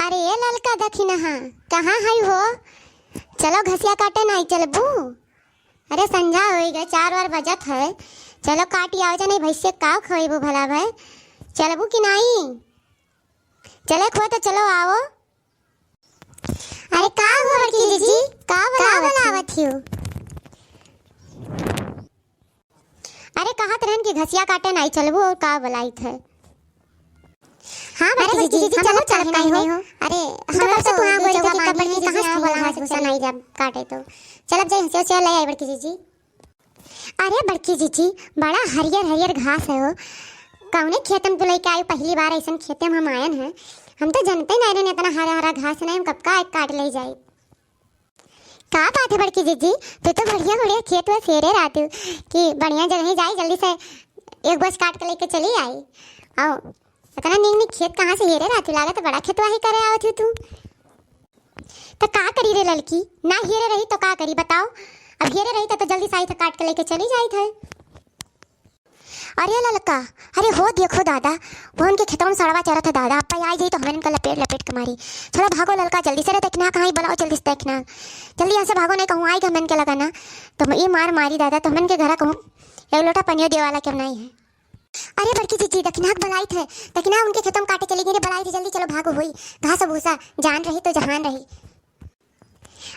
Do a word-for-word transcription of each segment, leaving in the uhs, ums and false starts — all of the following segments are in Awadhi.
अरे ए ललका दखिनहा, कहाँ है हो? चलो घसिया काटे नाहीं चलबू? अरे संझा होइ गए, चार वार बजत है। चलो काटि आवा जा, नाहीं भैंसिया काव खवइबू भला भय। चलबू कि नाहीं? चले खो तो चलो आओ। अरे का हुआ बड़की जीजी, का बलावत हियो? अरे कहत रहन कि घसिया काटे नाहीं चलबू और का बलाइत है। हाँ अरे बड़की जीजी, चलो चलत काहे नाहीं हो? अरे हम तो कब से तुहाँ गोई कि कब बड़की जीजी आओ, बोला घास भूसा नाहीं जब काटे तो चलब जाई हंसिया उसिया ले आई बड़की जीजी। अरे बड़की जीजी, बड़ा हरियर हरियर घास है हो। कौने खेतन तू लइके आयु? पहली बार ऐसन खेते में हम आयन हैं। हम तो जनते नाहीं रहन इतना हरा हरा घास है, नाहीं हम कब का काट ले जाई। का बात है बड़की जीजी, तू तो बढ़िया बढ़िया खेत वा हेरे रहतू कि बढ़िया जगह जाई, जल्दी से एक बस काट के लेके चली आई। आओ, इतना नीक नीक खेत कहाँ से हेरे रहतू? लागत है बड़ा खेतवा ही करे आवत हो तू। तो का करी रे ललकी, ना हेरे रही तो का करी बताओ? अब हेरे रही तो, तो जल्दी से आई थे काट के लेके चली जाई थे। अरे ललका, अरे हो देखो दादा, वो उनके खेतवा में सड़वा चरत है दादा, अब आई जाई तो हमन का लपेट लपेट के मारी। चलो भागो ललका, जल्दी से रे दखिनहा, कहाँ ही बुलाओ जल्दी से दखिनहा, जल्दी यहाँ से भागो, नाहीं कहूँ आई हमन के लगा ना, तो ये मार मारी दादा, तो हमन के घरा कहूँ एक लोटा पनियो देवाला के नाहीं है। अरे बड़की जीजी, दखिनहा के बलाइत है, दखिनहा उनके खेतवा में काटे चली गई रे, बलाइत है, जल्दी चलो भागो, होई घास भूसा, जान रही तो जहान रही।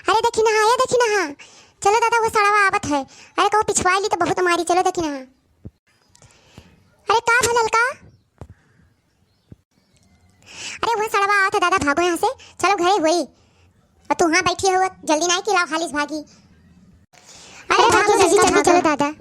अरे दखिनहा, ए दखिनहा, चलो दादा, वो सड़वा आवत है। अरे कहूँ पिछुआई ली तो बहुत मारी, चलो दखिनहा। अरे का भा ललका? अरे वो सड़वा आवत है दादा, भागो यहाँ से, चलो घरे होई। और तू हाँ बैठी हो, जल्दी नाहीं कि लाओ हाली से भागी। अरे अरे भागो भागो जल्दी, जल्दी, जल्दी चलो चलो। दादा।